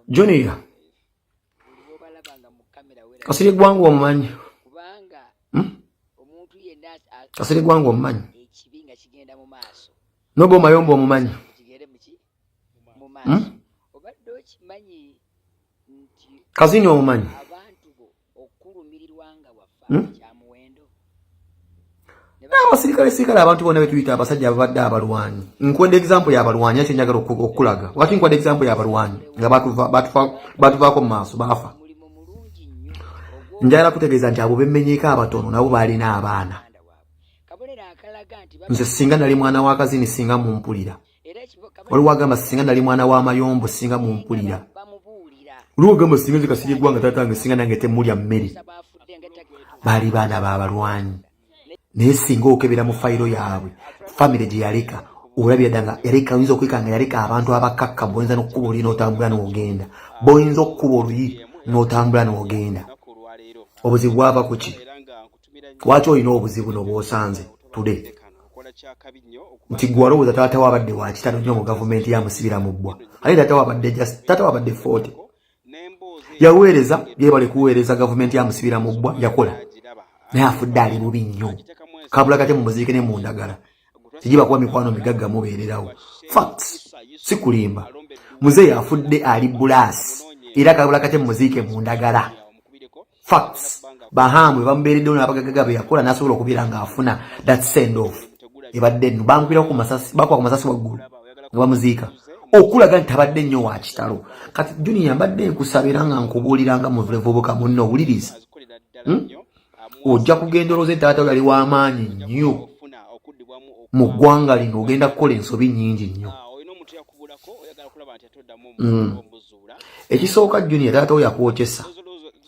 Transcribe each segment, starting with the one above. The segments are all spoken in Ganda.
Junior, Kasirye Ggwanga omumanyi? Kasirye Ggwanga omumanyi? Noble Mayombo omumanyi? Kazini omumanyi? Abasirikale sirikale, abantu bonna betuyita abasajja ababadde abalwanyi. Nkwenda example y'abalwanyi, ekyo njagala okukulaga. Lwaki nkwenda example y'abalwanyi nga batuvaako mu maaso, baafa? Njagala kutegeeza nti abo bemmenyeeko abatono nabo baalina abaana. Nze singa nali mwana wa Kazini, singa mumpulira. Waliwo agamba, singa nali mwana wa Mayombo, singa mumpulira. Waliwo agamba, singa nze Kasirye Ggwanga taata wange, singa nange temulya mmere. Baali baana b'abalwanyi, naye singa okebera mu fayiro yaabwe, famire gye yaleka, olabira dda nga yaleka, oyinza okweka nga yaleka abantu abakakkamu boyinza n'okukuba oluyi n'otambula n'ogenda, boyinza okukuba oluyi n'otambula n'ogenda. Obuzibu bwava ku ki? Lwaki olina obuzibu nobwosanze today nti gwe walowooza taata we abadde wa kitalo nnyo mu gavumenti, yamusibira mu bbwa, ate taata we abadde just taata we abadde 40, yaweereza, byebale kuweereza gavumenti, yamusibira mu bbwa, yakola, naye afudde ali bubi nnyo. Kabula kate mumuziike ne mu ndagala tegiba kuba mikwano migagga mubeererawo. Facts, si kulimba. Muzeeyi afudde ali bulaasi, era kabula kate mumuziike mu ndagala. Facts. Bahamwe bamubeereddewo n'abagaggaga be yakola n'asobola okubeera ng'afuna that send off ebadde nno bankubirako ku masasi, bakuba ku masasi waggulu nga bamuziika, okulaga nti tabadde nnyo wa kitalo. Kati Junior, mbadde nkusaba era nga nkubuulira nga muvubuka munno, owuliriza, Ojja kugenda olowooza nti taata we yali w'amaanyi nnyo mu ggwanga lino, ogenda kukola ensobi nnyingi nnyo. Ekisooka, Junior, taata we yakwokyesa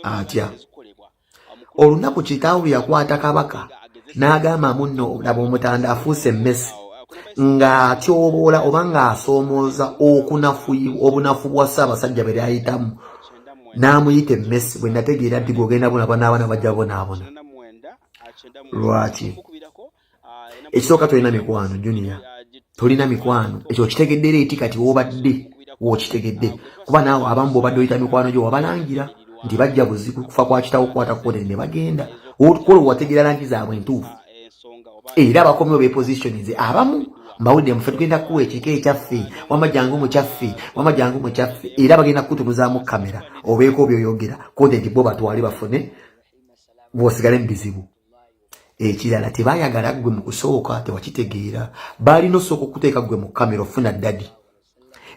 atya? Olunaku kitaawo lwe yakwata Kabaka n'agamba munno, laba omutanda afuuse emmese, ng'atyoboola oba ng'asoomooza obunafu bwa Ssaabasajja bwe lyayitamu, n'amuyita emmese. Bwe nategeera nti gwogenda bonaabona, n'abaana bajja bonaabona. Lwaki? Ekisooka, tolina mikwano. Junior, tolina mikwano, ekyo okitegedde era eti kati wobadde wokitegedde, kuba naawe abamu bwobadde oyita mikwano gyo wabalangira nti bajja buzibu kufa kwa kitawo kukwata kukote ne bagenda kola, wategeera langi zaabwe entuufu, era abakomyewo bepositioninze. Abamu mbawulidde, mufe tugenda kuwa ekika ekyaffe, wama jangu mukyaffe, wama jangu mukyaffe, era bagenda kukutunuzaamu kamera obeeko byoyogera, content bo batwale bafune, bwosigale mu bizibu. Ekirala, tebayagala ggwe mu kusooka, tewakitegeera, balina osooka okuteeka ggwe mu kamera ofuna daddy.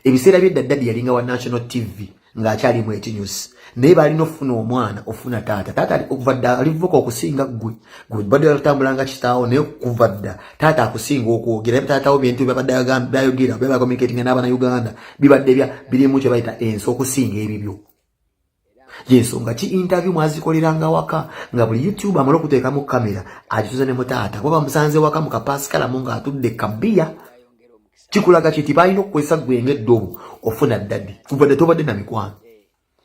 Ebiseera byedda daddy yalinga wa national TV ng'akyalimu ekinyusi, naye balina ofuna omwana ofuna taata. Taata okuva dda alivuka okusinga ggwe. Gwe badde otambula nga kitaawo, naye kuva dda taata akusinga okwogera. Taatawo bintu byabadde byayogera, byabacommunicatinga n'abana Uganda, bibadde bya birimu kye bayita ensi okusinga ebibyo. Yensonga ki interview mwazikoleranga waka, nga buli YouTube amala okuteekamu kamera agituze ne mutaata, kuba bamusanze waka mu kapaasikalamu ng'atudde kabiya. Kikulaga kiti balina okukozesa ggwe ng'eddobo ofuna daddy. Kuva dda tobadde na mikwano,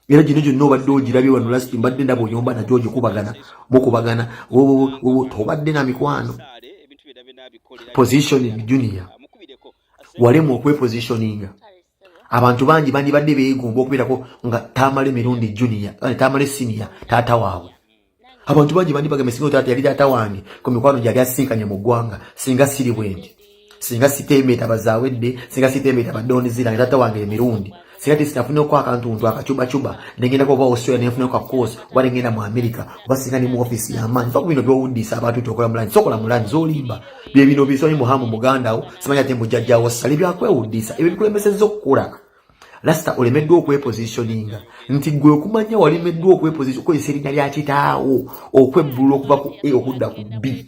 era gino gyonna obadde ogirabye wano. Last mbadde ndaba oyomba nagyo, ogikubagana, mukubagana, tobadde na mikwano. Positioning, Junior, walemu okwepositioninga. Abantu bangi bandibadde beegomba okubeerako nga Tamale Mirundi Junior, Tamale Senior taata waabwe. Abantu bangi bandibagamba, singa taata yali taata wange ku mikwano gyali asinkanye mu ggwanga, singa siri bwendi, singa siteemeeta bazaawedde, singa siteemeeta badonizira nga taata wange emirundi, singa tisinafuneko akantuntu akacubacuba negendako oba Australia nenfuneko ka course, oba nengenda mu America, oba singa ni mu office y'amaanyi. Fa ku bino byowuddisa abantu nti okola mulanyi. Sokola mulanyi, zolimba. Bye bino bisonyi muhamu muganda wo, simanya ate mujjajjawo sali, byakwewuddisa ebyo bikulemesezza okukula. Lasita, olemeddwa okwepositioninga nti gwe okumanya walemeddwa okweposition, okukozesa erinnya lya kitaawo okwebbulula okuva ku A okudda ku B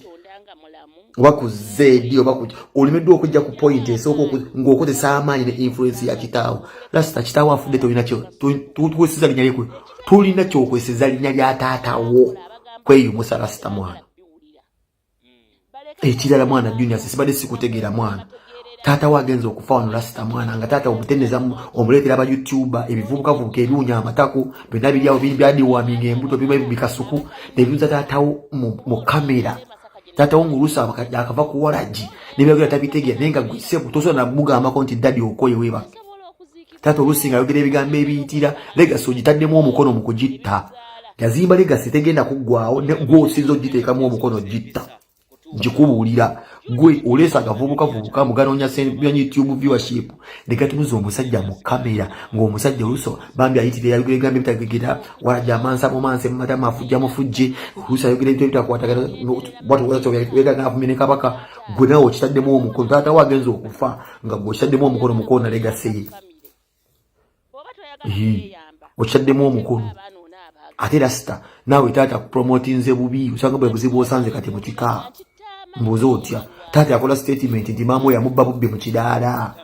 oba ku Z oba ku, olemeddwa okujja ku point esooka ng'okozesa amaanyi ne influence ya kitaawo. Lasita, kitaawo afudde, tolina tukwesiza linnya lyekwe, tolina kyokweseza linnya lya taatawo kweyumusa. Lasita mwana, ekirala mwana Junior, sibadde sikutegeera mwana. Taata we agenza okufa wano, lasita mwana, nga taata omuteneza, omuleetera aba YouTuber, ebivubukavubuka ebiwunya amatako byonna biryawo byadiwaminga embuto bikasuku nebibuza taatawo mu kamera. Taatawo ngulusa akava ku walagi nebyagera tabitegeera, naye nga gwesebu tosobola namugambako nti daddy okoye, weebake. Taata oluusi ng'ayogera ebigambo ebiyitira legacy, ogitaddemu omukono mu kugitta. Yazimba legacy tegenda kuggwawo, gwe osinza ogiteekamu omukono gitta. Nkikubuulira gwe oleesa agavubuka vubuka muganoonya YouTube viewership ne gatunuza omusajja mu kamera, ng'omusajja oluusi bambi ayitira, ayogera ebigambo ebitagegera, walaja amansa mumanse, mumatama afujja mufujje, oluusi ayogera ebintu ebitakwatagana, avumye ne Kabaka. Gwe nawe okitaddemu omukono. Taata we agenza okufa nga gwe okitaddemu omukono mukoona legacy ye, okitaddemu omukono. Ate rasita naawe taata kupromotinze bubi, osanga bwe buzibu osanze kati mu kika. Mbuuza otya, taata yakola statement nti maama oyo amubba bubbi mu kidaala,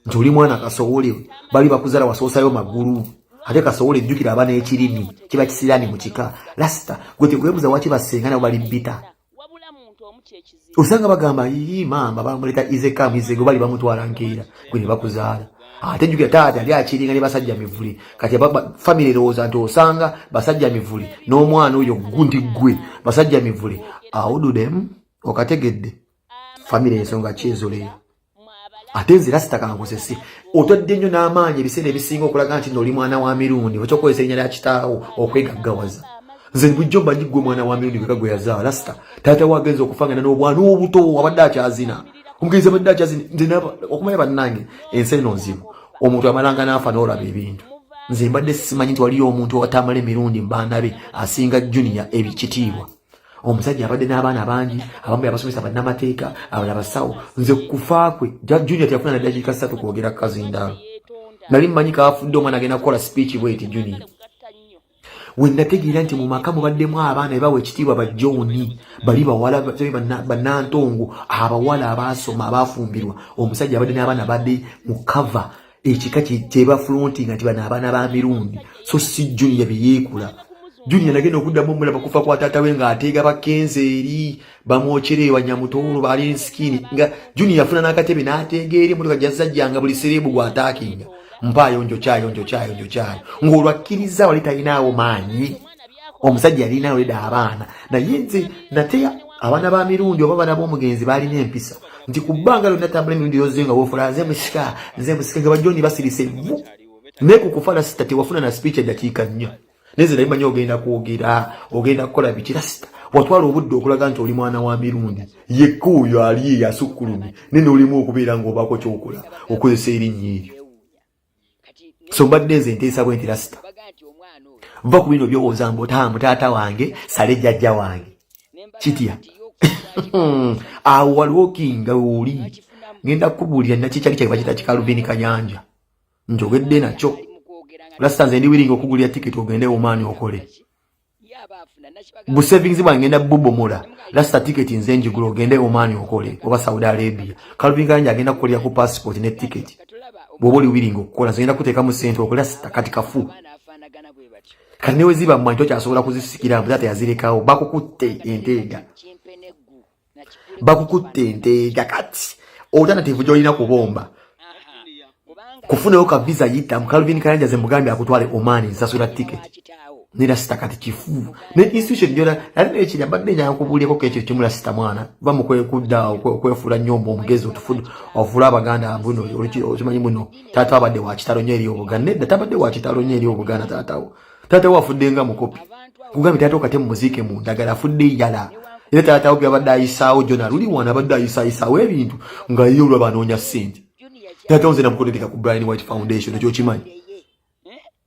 nti oli mwana kasowole, bali bakuzala wasoosayo magulu, ate kasowole ejjukira aba n'ekirimi kiba kisiraani mu kika. Rasita gwe tekwebuza waki basenga nabo bali bbita? Osanga bagamba, "Ii, maama bamuleta izekamu izego, bali bamutwala nkeera, gwe ne bakuzaala." Ate jjukira taata yali akiringa ne basajja mivule. Kati family erowooza nti osanga basajja mivule n'omwana oyo nti gwe basajja mivule awududemu. Okategedde family ensonga kyezoleyo? Ate nze rasita kankosese, otwadde nnyo n'amaanyi ebiseera ebisinga okulaga nti nooli mwana wa Mirundi, okyokozesa erinnya lya kitaawo okwegaggawaza. Nze bulijjo mmanyi gwe mwana wa Mirundi gweka gwe yazaala. Rasita, taata we agenza okufangana n'obwana obuto, abadde akyazina, omugenzi abadde akyazina. Nze okumanya bannange, ensi eno nzibu, omuntu amalanga n'afa n'olaba ebintu. Nze mbadde simanyi nti waliyo omuntu owatamala emirundi mu baana be asinga Junior ebikitiibwa. Omusajja abadde n'abaana bangi, abamu yabasomesa bannamateeka, abalala basawo. Nze kufa kwe Junior teyafuna na ddakiika 3 kwogera kazindaalo. Nali mmanyi kaafudde omwana agenda kukola speech bweti. Junior we nategeera nti mu maka mubaddemu abaana ebawa ekitiibwa, ba Johni bali bawala bannantongo, abawala abaasoma, abaafumbirwa. Omusajja abadde n'abaana badde mu kava ekika kyebafrontinga nti bano abaana ba Mirundi, so si Junior byeyeekula. Junior nagenda okuddamu omulaba kufa kwa taata we ng'ateega bakenze eri bamwokyere banyamutoolo baali nsikini, nga Junior yafuna n'akatebe n'ateega eri emotoka gyazajjanga buli sereebu gw'ataakinga, mpaayo njokyayo njokyayo njokyayo, ng'olwakkiriza wali talinaawo maanyi. Omusajja yalina oleda abaana, naye nze nate abaana ba Mirundi oba abaana b'omugenzi baalina empisa nti ku bbanga lyonna tambula emirundi yozze nga woofula nze musika, nze musika, nga bajoni basirise vu. Naye ku kufa rasita tewafuna na speech eddakiika 4. Naye nze nali manyi ogenda kwogera, ogenda kukola biki. Rasita watwala obudde okulaga nti oli mwana wa Mirundi yekka oyo ali eyo asukkulumye, naye noolimu okubeera ng'obaako kyokola okozesa erinnya eryo. So mbadde nze nteesa bwe nti, rasita, va ku bino byowooza mbu otaamu taata wange sale jjajja wange kitya awo waliwokinga weoli. Ngenda kukubuulira nakikyali kyange bakita kikaluvini Kayanja, njogedde nakyo. Rasita, nze ndi willing okugulira tiketi ogende Omaani okole. Busavings bwange ngenda bubomola. Rasita, tiketi nze njigula, ogende Omaani okole oba Saudi Arabia. Calvin Kayanja agenda kukolera ku passport ne tiketi bw'oba oli willing okukola. Nze ngenda kuteekamu sente okole. Rasita, kati kafu kati newe ziba mmanyi tokyasobola kuzisikira mbu taata yazirekawo. Bakukutte enteega, bakukutte enteega. Kati alternative gy'olina kubomba kufunayo ka visa yita mu Calvin Kayanja, ze mugambye akutwale Oman, nsasula ticket. Ne rasita kati kifu ne institution gyona ate nekiri abadde njala nkubuulireko ekyo kimu. Rasita mwana, va mu kwekudda okwefuula nnyo omugezi, ofuula Abaganda buno. Okimanyi muno taata abadde wa kitalo nnyo eri Obuganda. Nedda, tabadde wa kitalo nnyo eri Obuganda. Taatawo, taatawo afudde nga mukopi. Kugambye taata okate mumuziike mu ndagala, afudde eyala. Era taatawo byabadde ayisaawo jona luli wana abadde ayisaayisaawo ebintu nga ye olwaba anoonya ssente. Taata nze namukoletika ku Brian White Foundation, ekyo okimanyi,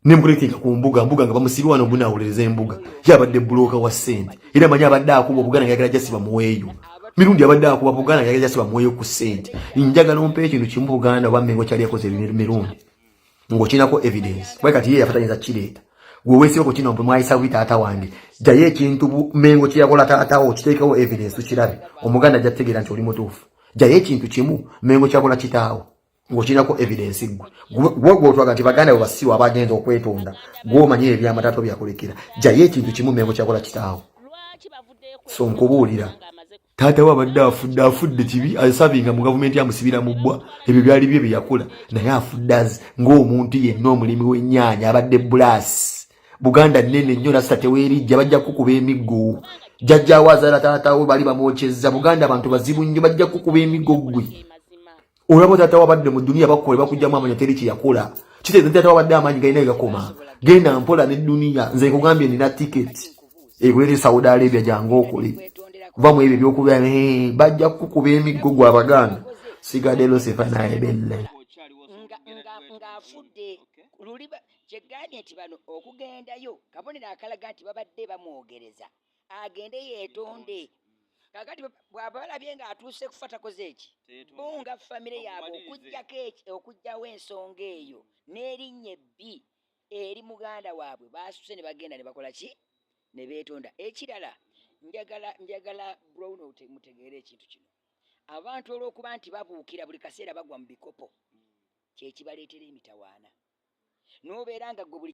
nemukoletika ku mbuga mbuga nga bamusibi wano bunawuliriza embuga. Ye abadde broker wa ssente, era manyi abadde akuba Obuganda nga yagala jasi bamuweeyo. Mirundi abadde akuba Buganda nga yagala jasi bamuweeyo ku ssente. Njagala ompa ekintu kimu Buganda oba Mengo kyali yakoze Mirundi ng'okinako evidence, kuba kati ye yafa tayinza kireeta. Gwe weesiba ku kino mbu mwayisa bubi taata wange, jjayo ekintu Mengo kyeyakola taatawo, okiteekewo evidence tukirabe, Omuganda ajja kutegeera nti oli mutuufu. Jjayo ekintu kimu Mengo kyakola kitaawo ng'okinako evidence. Gwe gwe otwaga nti baganda bwe basiru abagenza okwetonda, gw'omanyi ebyamatato byakulekera. Jjayo ekintu kimu Mengo kyakola kitaawo. So nkubuulira, taata we abadde afudde, afudde kibi, asabinga mu gavumenti amusibira mu bbwa. Ebyo byali bye byeyakola, naye afudde ng'omuntu yenna omulimi w'ennyaanya abadde bulaasi. Buganda nnene nnyo rasta, teweerijja, bajja kukuba emiggo. Jjajjaawo azaala taatawo bali bamwokyezza. Buganda abantu bazibu nnyo, bajja kukuba emiggo. Ggwe olaba taata wabadde mu duniya bakukole bakugjamu amanya, teri kyeyakola. Kitegeeza nti ate wabadde amaanyi galina gakoma. Genda mpola ne dduniya. Nze nkugambye, nina tiketi ekuleeta e Saudi Arabia, jangu okole. Va mu ebyo ebyokuba bajja kukukuba emiggo gwe Abaganda. Sigadde losefanaebelle. Ng'afudde luli kyegambye nti bano okugendayo kabonero akalaga nti babadde bamwogereza agende yeetonde. Kakati bw'aba balabye ng'atuuse kufa takoze eki, bo nga famire yaabwe okugjako okuggyawo ensonga eyo n'erinnya ebbi eri muganda waabwe, baasuse ne bagenda ne bakola ki, ne beetonda. Ekirala, njagala Brown mutegeere ekintu kino. Abantu olw'okuba nti babuukira buli kaseera bagwa mu bikopo, kyekibaleetera emitawaana n'obeera nga gwe buli